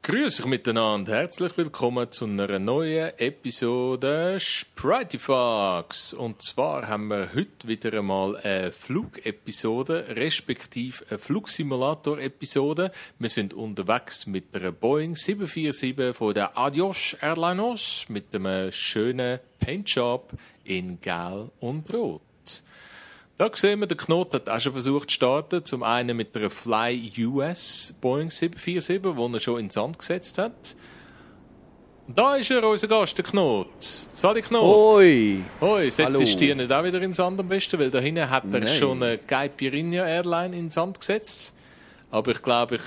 Grüß euch miteinander, herzlich willkommen zu einer neuen Episode Sprityfox. Und zwar haben wir heute wieder einmal eine Flugepisode, respektive eine Flugsimulator-Episode. Wir sind unterwegs mit einer Boeing 747 von der Adios Airlines mit einem schönen Paintjob in Gel und Rot. Da sehen wir, der Knot hat auch schon versucht zu starten. Zum einen mit einer Fly US Boeing 747, die er schon in den Sand gesetzt hat. Und da ist er, unser Gast, der Knot. Sali Knot. Hoi. Hoi, setzt du nicht auch wieder in den Sand am besten? Weil da hinten hat er schon eine Caipirinha Airline in den Sand gesetzt. Aber ich glaube,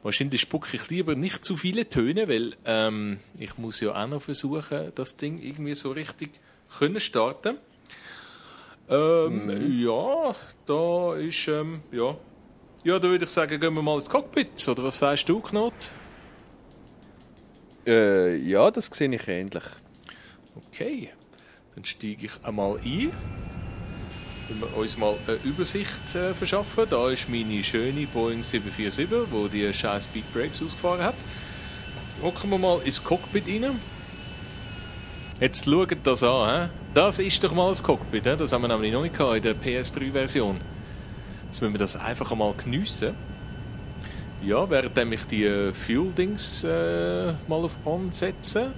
wahrscheinlich spucke ich lieber nicht zu viele Töne, weil ich muss ja auch noch versuchen, das Ding irgendwie so richtig können starten. Ja, da ist, ja, da würde ich sagen, gehen wir mal ins Cockpit, oder was sagst du, Knot? Ja, das sehe ich ähnlich. Okay, dann steige ich einmal ein. Wenn wir uns mal eine Übersicht verschaffen. Da ist meine schöne Boeing 747, wo die scheiß Big Breaks ausgefahren hat. Hocken wir mal ins Cockpit rein. Jetzt schaut das an, he? Das ist doch mal das Cockpit, he? Das haben wir nämlich noch nicht gehabt in der PS3-Version. Jetzt müssen wir das einfach einmal geniessen. Ja, während ich die Fuel-Dings mal auf On setze.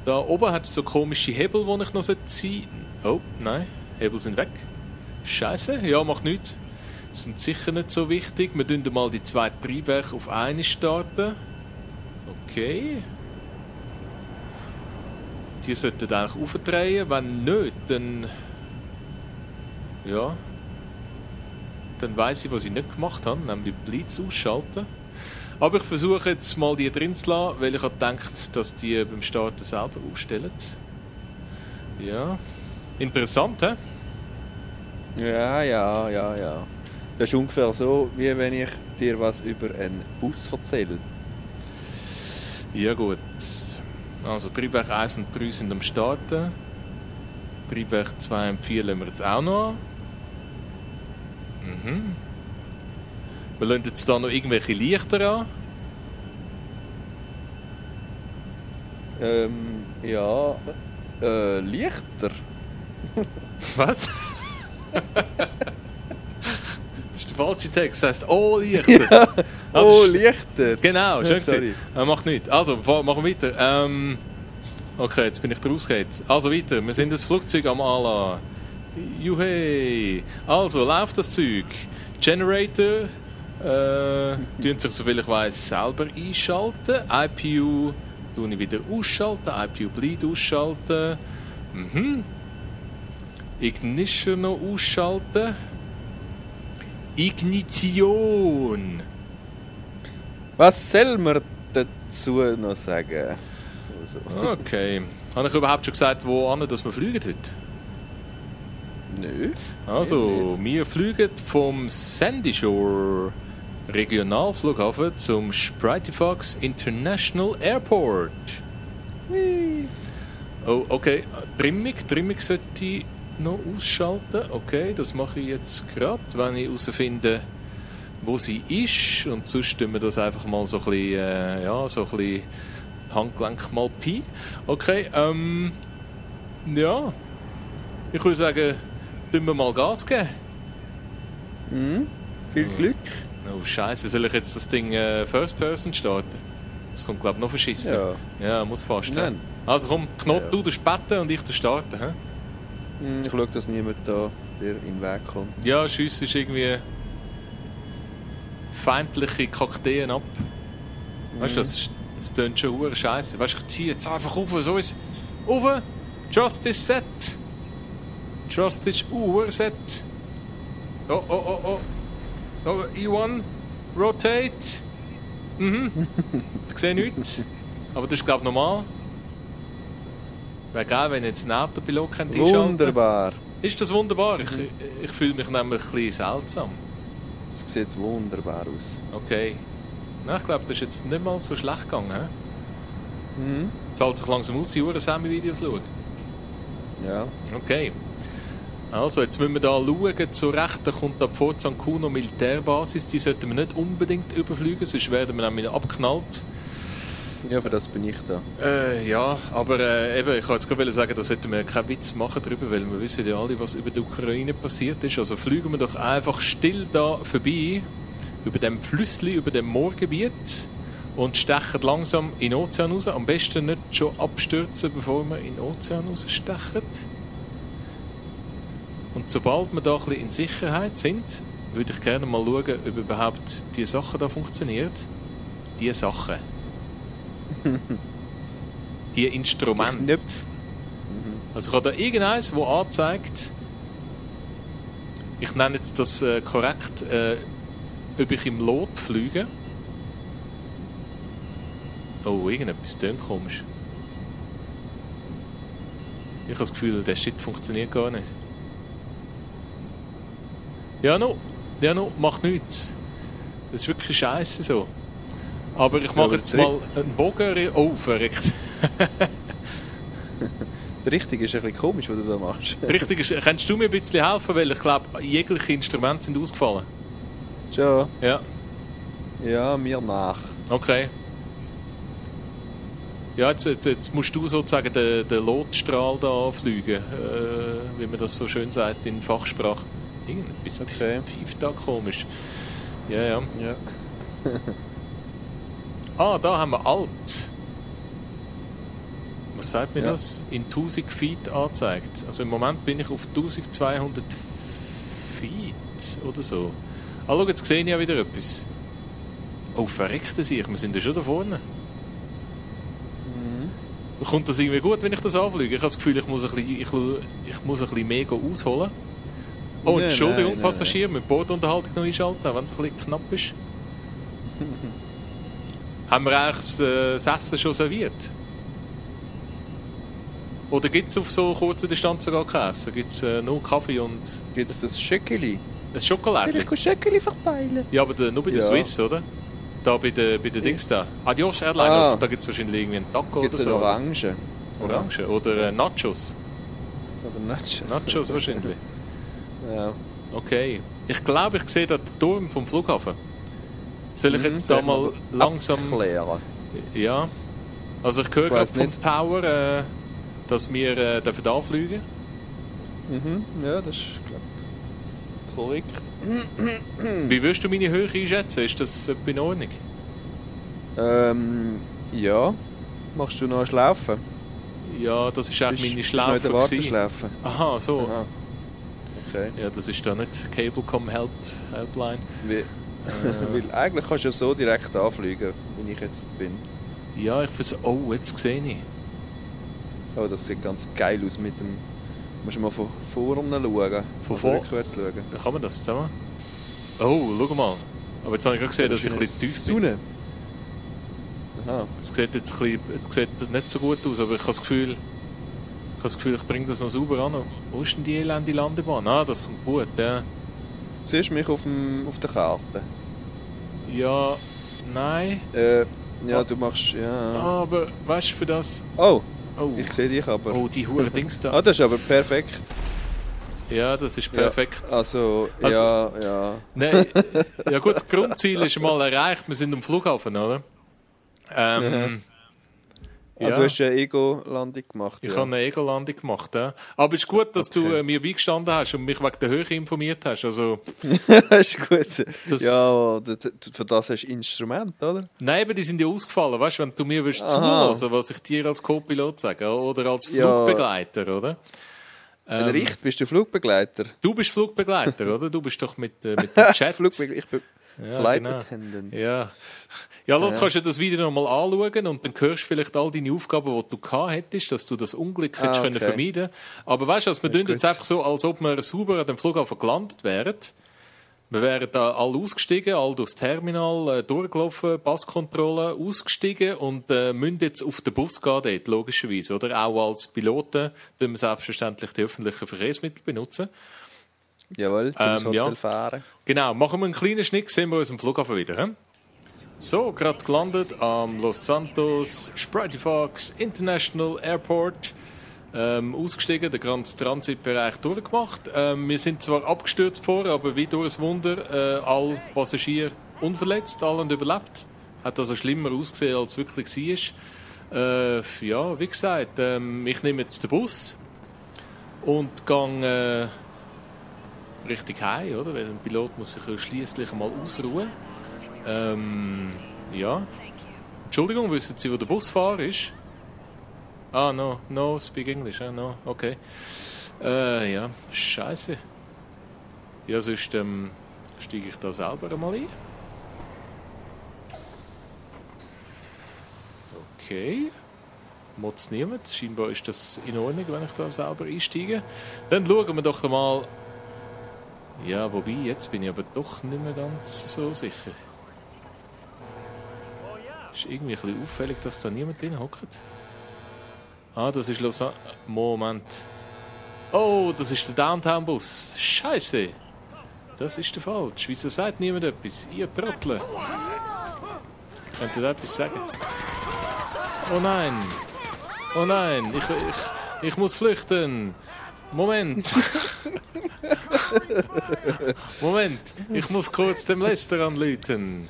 Da oben hat es so komische Hebel, die ich noch ziehen sollte. Oh, nein, Hebel sind weg. Scheiße, ja, macht nichts. Sind sicher nicht so wichtig. Wir starten mal die zwei Triebwerke auf eine starten. Okay. Die sollten eigentlich aufdrehen. Wenn nicht, dann. Ja. Dann weiss ich, was ich nicht gemacht habe, nämlich Blitz ausschalten. Aber ich versuche jetzt mal die drin zu lassen, weil ich habe gedacht, dass die beim Starten selber ausstellen. Ja. Interessant, hä? Ja. Das ist ungefähr so, wie wenn ich dir was über einen Bus erzähle. Ja, gut. Also Triebwerk 1 und 3 sind am Starten. Triebwerk 2 und 4 lassen wir jetzt auch noch an. Wir lassen jetzt da noch irgendwelche Lichter an. Ja. Lichter? Was? Das ist der falsche Text, das heisst «Oh, Lichter». Ja. Also, Oh, Lichter! Genau, schön Sorry. gesehen. Macht nichts. Also, machen wir weiter. Okay, jetzt bin ich rausgekommen. Also weiter, wir sind das Flugzeug am Anlassen. Juhey! Also, läuft das Zeug. Generator tun sich, soviel ich weiss, selber einschalten. IPU tue ich wieder ausschalten. IPU Bleed ausschalten. Ignition noch ausschalten. Ignition! Was soll man dazu noch sagen? Also. Okay. Habe ich überhaupt schon gesagt, wohin dass wir fliegen heute? Nö. Also, wir fliegen vom Sandy Shore Regionalflughafen zum Sprityfox International Airport. Hui. Oh, okay. Trimmung sollte ich noch ausschalten. Okay, das mache ich jetzt gerade, wenn ich herausfinde, wo sie ist. Und sonst tun wir das einfach mal so ein bisschen, so ein bisschen Handgelenk mal Pi. Okay, ja. Ich würde sagen, tun wir mal Gas geben. Viel Glück. Oh, Scheiße, soll ich jetzt das Ding First Person starten? Das kommt, glaube ich, noch verschissen. Ja, muss fast. Nein. Also komm, Knot, du späten und ich starten. He? Ich schaue, dass niemand da dir in den Weg kommt. Ja, Schuss ist irgendwie feindliche Kakteen ab. Weißt du, das tönt schon hure scheiße. Weißt du, ich ziehe jetzt einfach auf, so ist auf. Trust is set. Trust is set. Oh, E1, rotate. Ich sehe nichts. Aber das ist, glaube ich, normal. Wäre geil, wenn jetzt ein Autopilot einschalten könnte. Wunderbar. Ist das wunderbar? Ich fühle mich nämlich ein bisschen seltsam. Es sieht wunderbar aus. Okay. Na, ich glaube, das ist jetzt nicht mal so schlecht gegangen. Zahlt sich langsam aus, die Uhren-Sammy-Videos schauen. Ja. Okay. Also, jetzt müssen wir da schauen. Zur Rechten kommt da Port San Cuno Militärbasis. Die sollten wir nicht unbedingt überfliegen, sonst werden wir nämlich abgeknallt. Ja, für das bin ich da. Ja, aber eben, ich wollte jetzt gerade sagen, da sollten wir keinen Witz machen darüber, weil wir wissen ja alle, was über die Ukraine passiert ist. Also fliegen wir doch einfach still da vorbei, über dem Flüssli, über dem Moorgebiet und stechen langsam in den Ozean raus. Am besten nicht schon abstürzen, bevor wir in den Ozean rausstechen. Und sobald wir da ein bisschen in Sicherheit sind, würde ich gerne mal schauen, ob überhaupt diese Sache da funktioniert. Diese Sachen. Die Instrumente. Also ich habe da irgendeines, das anzeigt, ich nenne jetzt das korrekt, ob ich im Lot fliege. Oh, irgendetwas tönt komisch. Ich habe das Gefühl, der Shit funktioniert gar nicht. Ja, no, macht nichts. Das ist wirklich scheiße so. Aber ich mache jetzt mal einen Bogen. Oh, verreckt. Der Richtige ist ein bisschen komisch, was du da machst. Richtig ist, kannst du mir ein bisschen helfen? Weil ich glaube, jegliche Instrumente sind ausgefallen. Schon? Ja. Ja, mir nach. Okay. Ja, jetzt musst du sozusagen den Lotstrahl da fliegen, wie man das so schön sagt in Fachsprache. Irgendetwas pfeift da komisch. Ja. Ah, da haben wir alt. Was sagt mir das? In 1000 Feet angezeigt. Also im Moment bin ich auf 1200 Feet oder so. Ah, schau, jetzt sehe ich ja wieder etwas. Oh, verreckte sich, wir sind ja schon da vorne. Kommt das irgendwie gut, wenn ich das anfliege? Ich habe das Gefühl, ich muss ein bisschen mehr ausholen. Oh, Entschuldigung, Passagier, mit Bordunterhaltung noch einschalten, wenn es ein bisschen knapp ist. Haben wir eigentlich das Essen schon serviert? Oder gibt es auf so kurzer Distanz sogar kein Essen? Gibt es nur Kaffee und... Gibt es das Schöckeli? Das Schokolade? Soll ich Schöckeli verteilen? Ja, aber nur bei der Swiss, oder? Da bei den Dings da. Adios Airliners, da gibt es wahrscheinlich irgendwie einen Taco oder so. Gibt es Orange? Orange? Oder Nachos? Oder Nachos? Nachos wahrscheinlich. Ja. Okay. Ich glaube, ich sehe da den Turm vom Flughafen. Soll ich jetzt da mal langsam... Abklären. Ja. Also ich höre gerade vom Tower, dass wir dürfen anfliegen. Ja, das ist, glaube ich, korrekt. Wie würdest du meine Höhe einschätzen? Ist das in Ordnung? Ja. Machst du noch ein Schlaufen? Ja, das ist eigentlich meine Schlaufe. Bist du noch in der Warteschlaufe? Aha, so. Aha. Okay. Ja, das ist da nicht Cablecom Helpline. Weil eigentlich kannst du ja so direkt anfliegen, wie ich jetzt bin. Ja, ich versuche... Oh, jetzt sehe ich. Oh, das sieht ganz geil aus mit dem... Musst du mal von vorne schauen. Von rückwärts schauen. Dann kann man das zusammen. Oh, schau mal. Aber jetzt habe ich gerade gesehen, dass ich ein bisschen tief bin. Sonne. Aha. Es sieht jetzt nicht so gut aus, aber ich habe das Gefühl, ich bringe das noch sauber an. Wo ist denn die elende Landebahn? Ah, das kommt gut, ja. Siehst du mich auf der Karte? Ja, nein. Ja, du machst... Ja. Aber weißt du, für das... Oh, ich sehe dich aber. Oh, die hure Dings da. Ah, das ist aber perfekt. Ja, das ist perfekt. Ja, also, ja. Nein, ja gut, das Grundziel ist mal erreicht. Wir sind am Flughafen, oder? Ja. Du hast eine Ego-Landung gemacht. Ich habe eine Ego-Landung gemacht, ja. Aber es ist gut, dass du mir beigestanden hast und mich wegen der Höhe informiert hast. Also, das ist gut. Ja, für das hast du Instrument, oder? Nein, aber die sind ja ausgefallen. Weißt du, wenn du mir zuhören, was ich dir als Co-Pilot sage oder als Flugbegleiter, oder? Richtig, bist du Flugbegleiter? Du bist Flugbegleiter, oder? Du bist doch mit dem Chat. Ich bin Flight Attendant. Ja. Ja, los, kannst du das Video nochmal anschauen und dann hörst du vielleicht all deine Aufgaben, die du gehabt hättest, dass du das Unglück hättest können vermeiden. Aber weißt du, wir tun jetzt einfach so, als ob wir sauber an dem Flughafen gelandet wären. Wir wären da alle ausgestiegen, alle durchs Terminal durchgelaufen, Passkontrolle, ausgestiegen und müssen jetzt auf den Bus gehen dort, logischerweise. Oder auch als Piloten tun wir selbstverständlich die öffentlichen Verkehrsmittel benutzen. Jawohl, zum Hotel fahren. Genau, machen wir einen kleinen Schnitt, sehen wir uns am Flughafen wieder. He? So, gerade gelandet am Los Santos Sprite Fox International Airport. Ausgestiegen, den ganzen Transitbereich durchgemacht. Wir sind zwar abgestürzt vorher, aber wie durch ein Wunder, alle Passagiere unverletzt, alle haben überlebt. Hat also schlimmer ausgesehen, als es wirklich war. Ja, wie gesagt, ich nehme jetzt den Bus und gehe Richtung Heim, oder? Weil ein Pilot muss sich schliesslich einmal ausruhen. Ja. Entschuldigung, wissen Sie, wo der Busfahrer ist? Ah, no, speak English, no, okay. Ja, scheiße. Ja, sonst steige ich da selber einmal ein. Okay. Motz niemand. Scheinbar ist das in Ordnung, wenn ich da selber einsteige. Dann schauen wir doch mal. Ja, wobei, jetzt bin ich aber doch nicht mehr ganz so sicher. Ist irgendwie ein bisschen auffällig, dass da niemand drin hockt. Ah, das ist Los Angeles. Moment. Oh, das ist der Downtown-Bus. Scheiße. Das ist der falsch. Wieso sagt niemand etwas? Ihr Trottel. Könnt ihr da etwas sagen? Oh nein. Oh nein. Ich muss flüchten. Moment. Moment. Ich muss kurz dem Lester anrufen.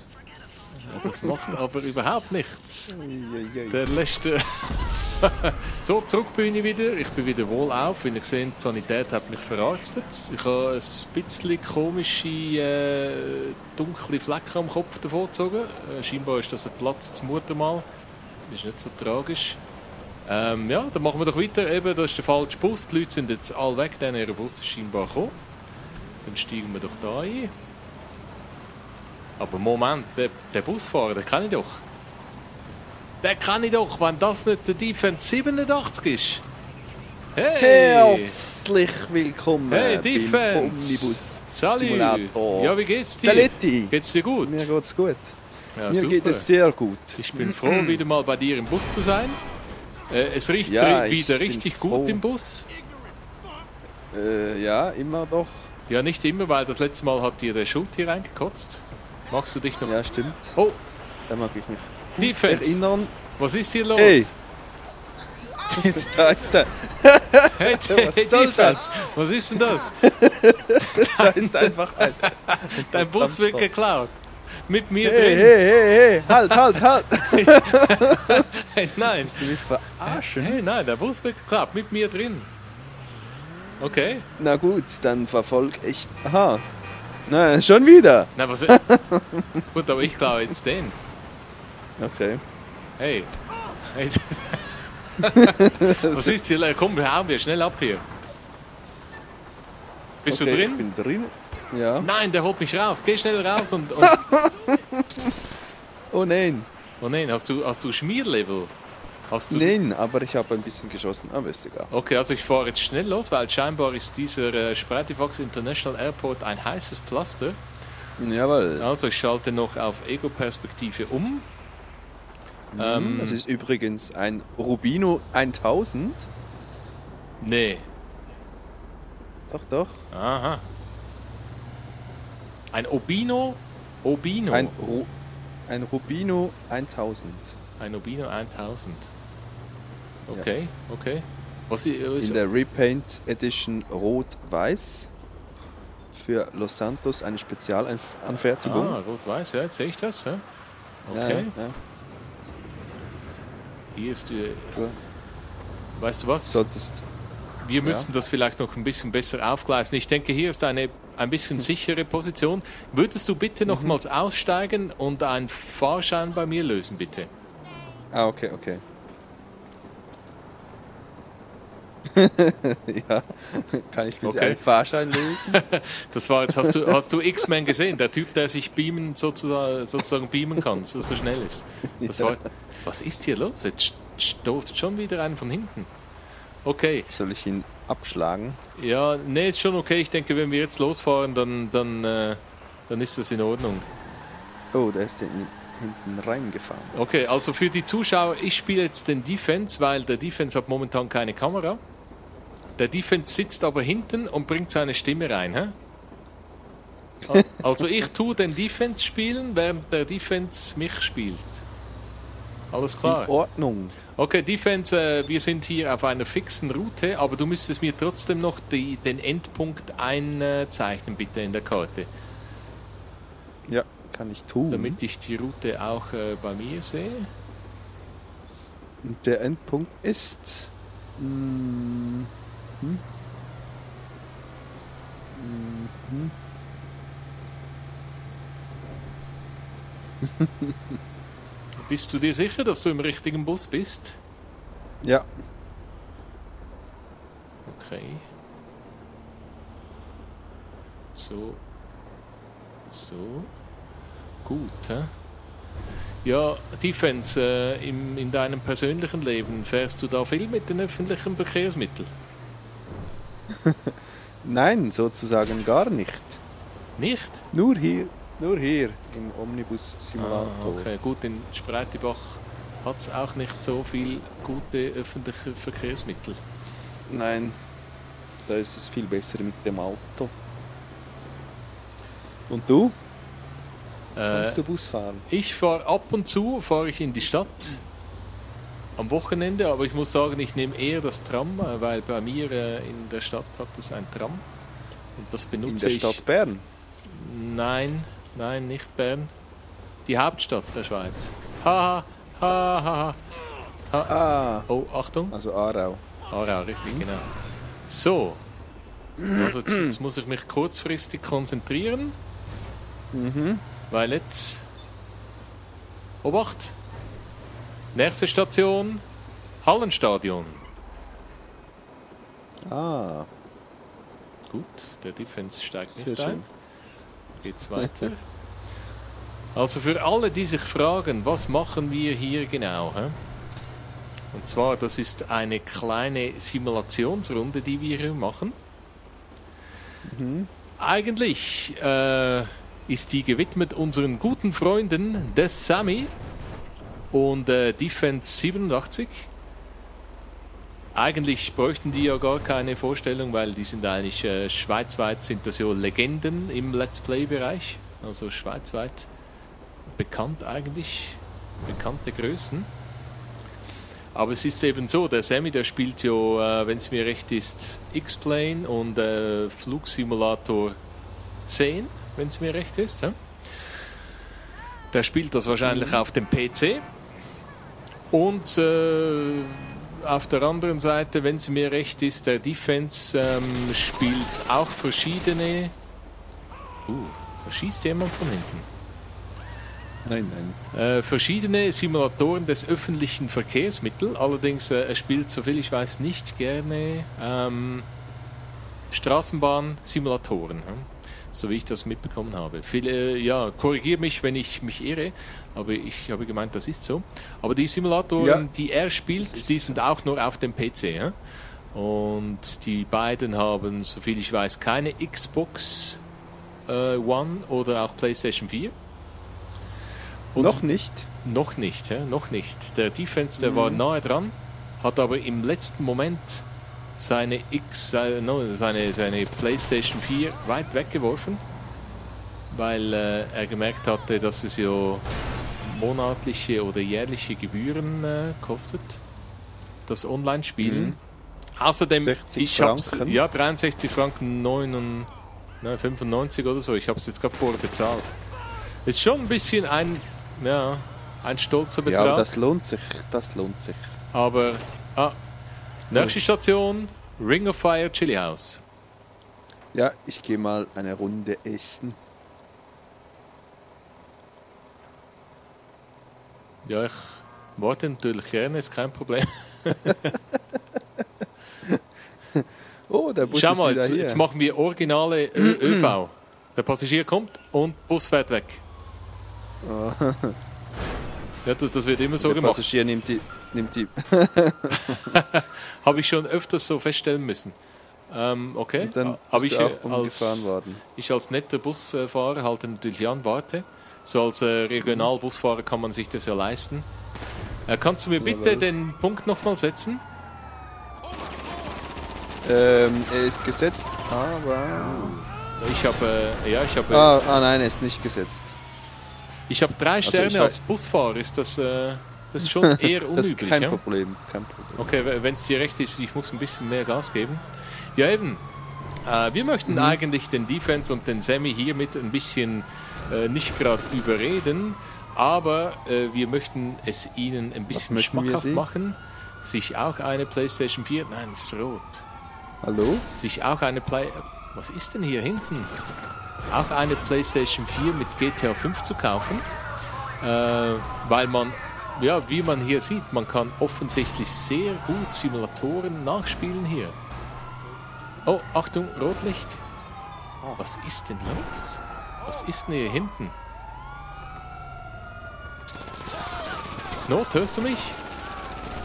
Ja, das macht aber überhaupt nichts. Der Lester... So, zurück bin ich wieder. Ich bin wieder wohlauf. Wie ihr seht, die Sanität hat mich verarztet. Ich habe ein bisschen komische, dunkle Flecken am Kopf davongezogen. Scheinbar ist das ein Platz zum Muttermal. Das ist nicht so tragisch. Ja, dann machen wir doch weiter. Eben, das ist der falsche Bus. Die Leute sind jetzt alle weg, denn ihr Bus ist scheinbar gekommen. Dann steigen wir doch da ein. Aber Moment, der Busfahrer, den kenne ich doch. Den kenne ich doch, wenn das nicht der Defense 87 ist. Hey! Herzlich willkommen Hey, beim Defense! Omnibus Salut! Simulator. Ja, wie geht's dir? Saletti! Geht's dir gut? Mir geht's gut. Ja, Mir super. geht es sehr gut. Ich bin froh, wieder mal bei dir im Bus zu sein. Es riecht Ja, ich wieder bin richtig froh. gut im Bus. Ja, immer doch. Ja, nicht immer, weil das letzte Mal hat dir der Schuld hier reingekotzt. Magst du dich noch... Ja, stimmt. Oh, Da mag ich mich Defense! erinnern. Was ist hier los? Hey. Da ist der. Hey, Was soll Defense! Was ist denn das? Da ist einfach ein. Dein Bus wird geklaut. Mit mir Hey, drin. hey, halt! Hey, nein. Willst du mich verarschen? Hey, nein, der Bus wird geklaut. Mit mir drin. Okay. Na gut, dann verfolg ich. Aha. Na, schon wieder. Na, was... Gut, aber ich klaue jetzt den. Okay. Hey. Hey. Was ist hier? Komm, hauen wir schnell ab hier. Bist du Ich drin? bin drin. Ja. Nein, der holt mich raus. Geh schnell raus und... Oh nein. Oh nein, hast du Schmierlevel? Hast du... Nein, aber ich habe ein bisschen geschossen. Aber ist egal. Okay, also ich fahre jetzt schnell los, weil scheinbar ist dieser Spreitifox International Airport ein heißes Pflaster. Jawohl. Also ich schalte noch auf Ego-Perspektive um. Das ist übrigens ein Rubino 1000. Nee. Doch. Aha. Ein Obino? Obino? Ein Rubino 1000. Ein Obino 1000. Okay, okay. Was ist... In der Repaint Edition Rot-Weiß. Für Los Santos eine Spezialanfertigung. Ah, rot-weiß, ja, jetzt sehe ich das. Ja? Ja, Okay. ja. Hier ist die... Du Weißt du was? solltest. Wir müssen das vielleicht noch ein bisschen besser aufgleisen. Ich denke, hier ist eine ein bisschen sichere Position. Würdest du bitte nochmals aussteigen und einen Fahrschein bei mir lösen, bitte? Ah, okay. Ja, kann ich bitte Okay. einen Fahrschein lösen? Das war jetzt, hast du X-Men gesehen? Der Typ, der sich sozusagen beamen kann, so schnell ist. Was ist hier los? Jetzt stoßt schon wieder einen von hinten. Okay. Soll ich ihn abschlagen? Ja, nee, ist schon okay. Ich denke, wenn wir jetzt losfahren, dann ist das in Ordnung. Oh, da ist der hinten reingefahren. Okay, also für die Zuschauer, ich spiele jetzt den Defense, weil der Defense hat momentan keine Kamera. Der Defense sitzt aber hinten und bringt seine Stimme rein. Hä? Also ich tue den Defense spielen, während der Defense mich spielt. Alles klar. In Ordnung. Okay, Defense, wir sind hier auf einer fixen Route, aber du müsstest mir trotzdem noch den Endpunkt einzeichnen, bitte, in der Karte. Ja, kann ich tun. Damit ich die Route auch bei mir sehe. Und der Endpunkt ist... Bist du dir sicher, dass du im richtigen Bus bist? Ja. Okay. So. Gut, hä? Ja, Defense, in deinem persönlichen Leben fährst du da viel mit den öffentlichen Verkehrsmitteln? Nein, sozusagen gar nicht. Nicht? Nur hier im Omnibus-Simulator. Okay, gut, in Spreitibach hat es auch nicht so viel gute öffentliche Verkehrsmittel. Nein, da ist es viel besser mit dem Auto. Und du? Kannst du Bus fahren? Ich fahre ab und zu in die Stadt am Wochenende, aber ich muss sagen, ich nehme eher das Tram, weil bei mir in der Stadt hat es ein Tram und das benutze ich. In der Stadt Bern? Nein, nicht Bern. Die Hauptstadt der Schweiz. Ha. Oh, Achtung. Also Aarau. Aarau, richtig, genau. So. Also jetzt muss ich mich kurzfristig konzentrieren. Weil jetzt... Obacht! Nächste Station, Hallenstadion. Gut, der Defense steigt nicht ein. Geht's weiter. Also für alle, die sich fragen, was machen wir hier genau? Hä? Und zwar, das ist eine kleine Simulationsrunde, die wir hier machen. Eigentlich ist die gewidmet unseren guten Freunden des Sammy und Defense 87. Eigentlich bräuchten die ja gar keine Vorstellung, weil die sind eigentlich schweizweit sind das ja Legenden im Let's Play-Bereich. Also schweizweit bekannt eigentlich, bekannte Größen. Aber es ist eben so, der Sammy, der spielt ja, wenn es mir recht ist, X-Plane und Flugsimulator 10, wenn es mir recht ist. Ja? Der spielt das wahrscheinlich auf dem PC. Und auf der anderen Seite, wenn es mir recht ist, der Defense spielt auch verschiedene... da schießt jemand von hinten. Nein. Verschiedene Simulatoren des öffentlichen Verkehrsmittels. Allerdings, er spielt, soviel ich weiß, nicht gerne Straßenbahn-Simulatoren. So wie ich das mitbekommen habe. Viele, korrigiere mich, wenn ich mich irre, aber ich habe gemeint, das ist so. Aber die Simulatoren, die er spielt, die sind auch nur auf dem PC. Ja? Und die beiden haben, soviel ich weiß, keine Xbox One oder auch PlayStation 4. Und noch nicht? Noch nicht, ja, noch nicht. Der Defense, der war nahe dran, hat aber im letzten Moment seine PlayStation 4 weit weggeworfen, weil er gemerkt hatte, dass es ja monatliche oder jährliche Gebühren kostet, das Online-Spielen. Außerdem, ich habe 63 Franken 95 oder so, ich habe es jetzt gerade vorher bezahlt. Ist schon ein bisschen ein stolzer Betrag. Ja, aber das lohnt sich. Aber, nächste Station, Ring of Fire Chili House. Ja, ich gehe mal eine Runde essen. Ja, ich warte natürlich gerne, ist kein Problem. Oh, der Bus Schau mal, ist wieder hier. jetzt machen wir originale ÖV. Der Passagier kommt und Bus fährt weg. Oh. Ja, das wird immer so der gemacht. Der Passagier nimmt die Habe ich schon öfters so feststellen müssen. Okay, und dann aber ich als netter Busfahrer halte natürlich an, warte. So als Regionalbusfahrer kann man sich das ja leisten. Kannst du mir bitte den Punkt nochmal setzen? Er ist gesetzt, aber... Ich habe... nein, er ist nicht gesetzt. Ich habe 3 Sterne als Busfahrer. Ist das Das ist schon eher unüblich. Das ist kein ja? Problem, kein Problem. Okay, wenn es dir recht ist, ich muss ein bisschen mehr Gas geben. Ja eben, wir möchten eigentlich den Defense und den Sammy hiermit ein bisschen nicht gerade überreden, aber wir möchten es ihnen ein bisschen schmackhaft machen, sich auch eine PlayStation 4, nein, es ist rot. Hallo? Sich auch eine was ist denn hier hinten? Auch eine PlayStation 4 mit GTA 5 zu kaufen, weil man, ja, wie man hier sieht, man kann offensichtlich sehr gut Simulatoren nachspielen hier. Oh, Achtung, Rotlicht. Was ist denn los? Was ist denn hier hinten? Knot, hörst du mich?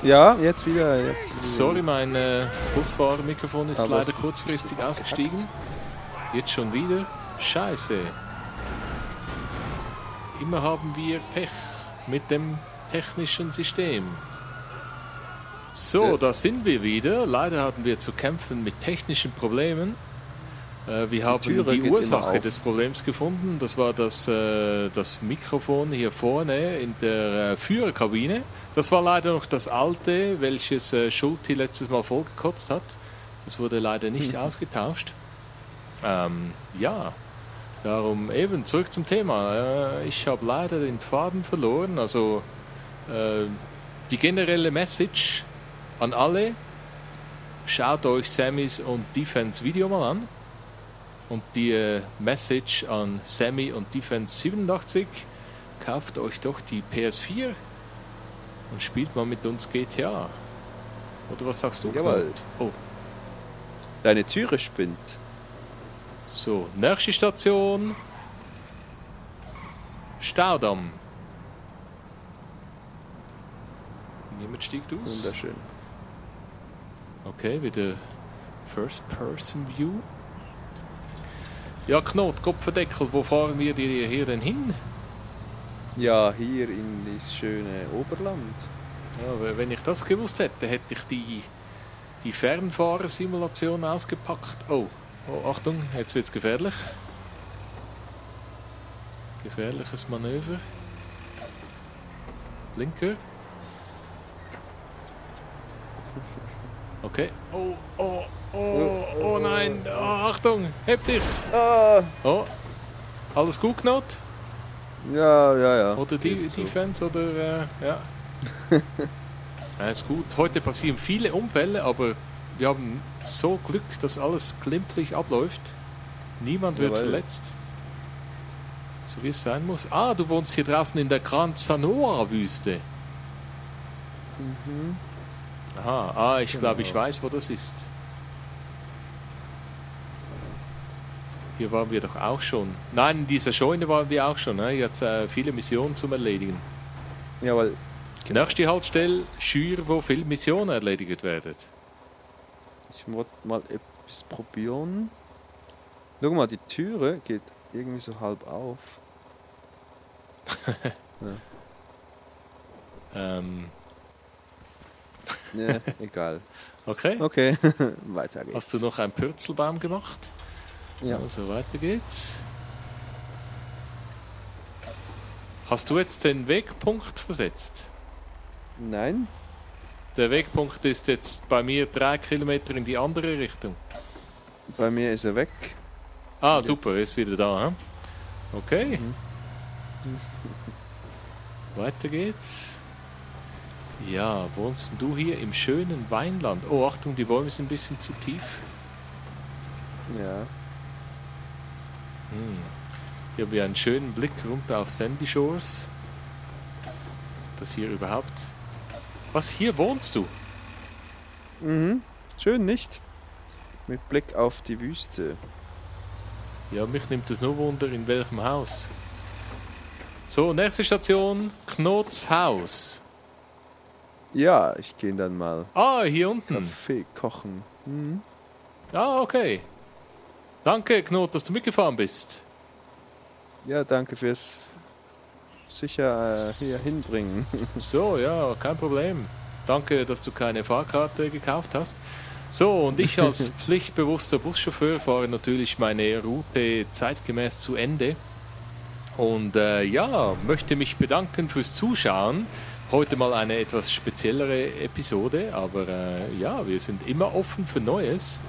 Ja, jetzt wieder. Sorry, mein Busfahrermikrofon ist Aber leider kurzfristig ausgestiegen. Jetzt schon wieder. Scheiße. Immer haben wir Pech mit dem technischen System. So, da sind wir wieder. Leider hatten wir zu kämpfen mit technischen Problemen. Wir haben die Ursache des Problems gefunden. Das war das Mikrofon hier vorne in der Führerkabine. Das war leider noch das alte, welches Schulte letztes Mal vollgekotzt hat. Das wurde leider nicht ausgetauscht. Ja, darum eben zurück zum Thema. Ich habe leider den Faden verloren. Also die generelle Message an alle: Schaut euch Sammys und Defense Video mal an. Und die Message an Sammy und Defense 87: Kauft euch doch die PS4 und spielt mal mit uns GTA. Oder was sagst du? Jawohl. Oh. Deine Türe spinnt. So, nächste Station. Staudamm. Niemand stiegt aus. Wunderschön. Okay, wieder First-Person-View. Ja, Knot, Kopfendeckel, wo fahren wir hier denn hin? Ja, hier in das schöne Oberland. Ja, wenn ich das gewusst hätte, hätte ich die Fernfahrersimulation ausgepackt. Oh, Achtung, jetzt wird es gefährlich. Gefährliches Manöver. Blinker. Okay. Oh nein, Achtung, heb dich. Oh, alles gut, Knot? Ja. Oder die Fans, oder, ja. Ja, ist gut. Heute passieren viele Unfälle, aber wir haben so Glück, dass alles glimpflich abläuft. Niemand wird verletzt. So wie es sein muss. Ah, du wohnst hier draußen in der Gran Zanora-Wüste. Aha, ich glaube, ich weiß, wo das ist. Hier waren wir doch auch schon. Nein, in dieser Scheune waren wir auch schon. Ne? Jetzt viele Missionen zum Erledigen. Jawohl. Nächste Haltestelle, Schür, wo viele Missionen erledigt werden. Ich wollte mal etwas probieren. Schau mal, die Türe geht irgendwie so halb auf. Ja, egal. Okay. Okay, weiter geht's. Hast du noch einen Pürzelbaum gemacht? Ja. Also weiter geht's. Hast du jetzt den Wegpunkt versetzt? Nein. Der Wegpunkt ist jetzt bei mir 3 Kilometer in die andere Richtung. Bei mir ist er weg. Ah, jetzt. Super, ist wieder da. Hm? Okay. Weiter geht's. Ja, wohnst du hier im schönen Weinland? Oh, Achtung, die Bäume sind ein bisschen zu tief. Ja. Hier haben wir einen schönen Blick runter auf Sandy Shores. Das hier überhaupt... Was, hier wohnst du? Schön, nicht? Mit Blick auf die Wüste. Ja, mich nimmt es nur Wunder, in welchem Haus. So, nächste Station, Knots Haus. Ja, ich gehe dann mal Ah, hier unten. Kaffee kochen. Ah, okay. Danke, Knot, dass du mitgefahren bist. Ja, danke fürs sicher hier hinbringen. So, ja, kein Problem. Danke, dass du keine Fahrkarte gekauft hast. So, und ich als pflichtbewusster Buschauffeur fahre natürlich meine Route zeitgemäß zu Ende. Und ja, möchte mich bedanken fürs Zuschauen. Heute mal eine etwas speziellere Episode, aber ja, wir sind immer offen für Neues.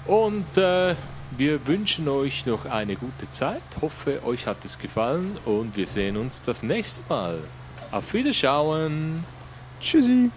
Und wir wünschen euch noch eine gute Zeit. Hoffe, euch hat es gefallen und wir sehen uns das nächste Mal. Auf Wiederschauen. Tschüssi.